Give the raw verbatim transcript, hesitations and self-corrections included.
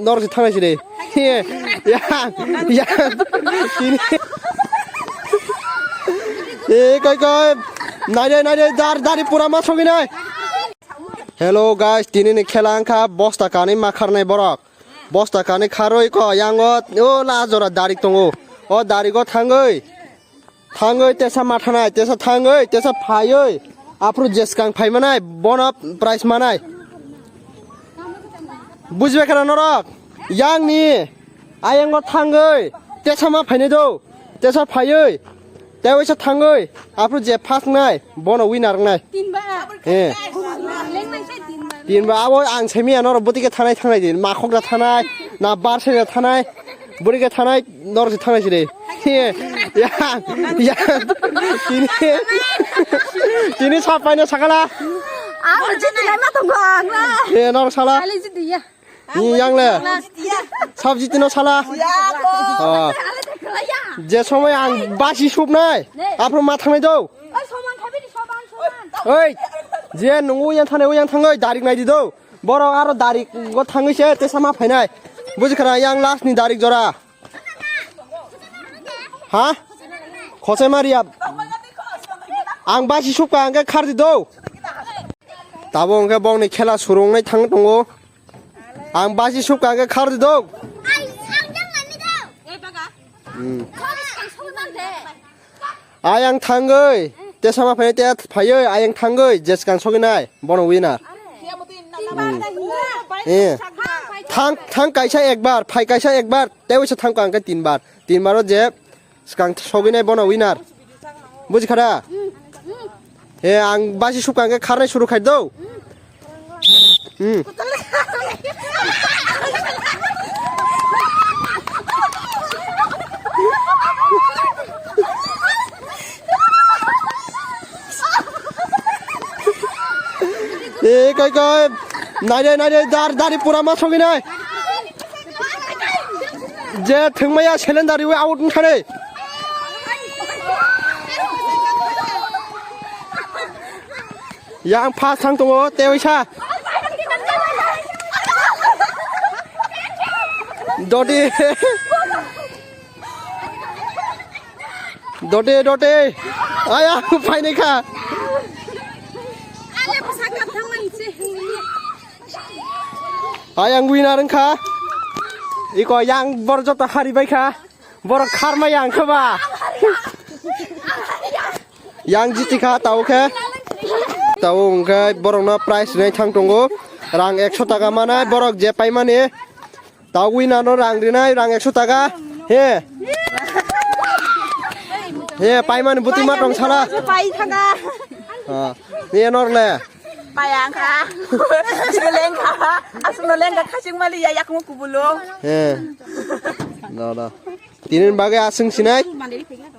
Nor si thangnai si de. Ya, ya. Tini. E, koi, koi. Nai de, nai de, dar, dari pura ma sogi nai. Hello guys, tini ni khela wngkha bosta kanwi ma kharnai borok. Bosta kanwi kharwi ko yango o la jora darik tongo. O darigo thangwi. Thangwi tesa ma thanai, tesa thangwi, tesa phaiwi. Aphuru jeskang phai manai, bono prize manai. Bujibai khana norok? Yang ni. Ayang o thangwi. Tesa ma phainai do. Tesa phaiwi. Tei waisa thangwi. Aphuru je first nai, bono winner wngnai. Tinba. Eh. Lengnai sai tinba. Tinba abo ang semi anoro botike thanai thanai din. Ma khokra thanai, na bar sena thanai. Buri khe thanai, nor se thanai sire. Ya, ya. Tini, tini sapai no sakala. Ang jiti lai ma tongo ang la. E, nor sala. Kali jiti ya. Ni yang le. Sab jiti no sala. Ya ko. Oh. Je somoi ang basi sup nai. Aphuru ma thangnai do. Oi, soman khabi ni soman, soman. Oi, je nungu yang thanai, yang thangai, darik nai di do. Borok aro darik go thangwi se tesa ma phainai. Buji khara yang last ni darik jora. Ha? Khosai Maria. Ang basi sukha ang khe khar di do. Tabo ang khe bongni khela surungnai thang tongo. Ang basi sukha ang khe khar di do. Hmm. Ayang thangwi, te sama phai, te phaiwi, ayang thangwi, je swkang sogwi nai, bono winner. Hmm. Eh. Thang, thang kaisa ekbar, phai kaisa ekbar, te wisa thang kang khe tinbar. Tinbaro je swkang sogwi nai, bono winner. Buji khada? He, ang basi sukha ang khe kharnai suru khai do. Hmm. E, kai, kai. Nai, nai, nai, nai, dar, dari pura ma sogwi nai. Je thwngmaya cylinder iwi out wngkha de. Yang first thang tongo, tewi sa. Dodi. Dodi, dodi. Aya, phaini kha. Ayang winner wngkha. Iko yang bor joto hari bai kha. Borok kharma yang kha ba. Yang jiti kha tau khe. Tau wngkhe borokno prize rwnai thang tongo. Rang ekso taka manai borok je paimani. Tau winner no rang rinai rang ekso taka. He. He paimani buti ma tong sala. Pai thanga. Ha. Ni enor le. Payang kha. Chini leng kha. Aswk no leng kha khaching mali ya yakmo kubulo. He. No, no. Tini bagwi aswng sinai.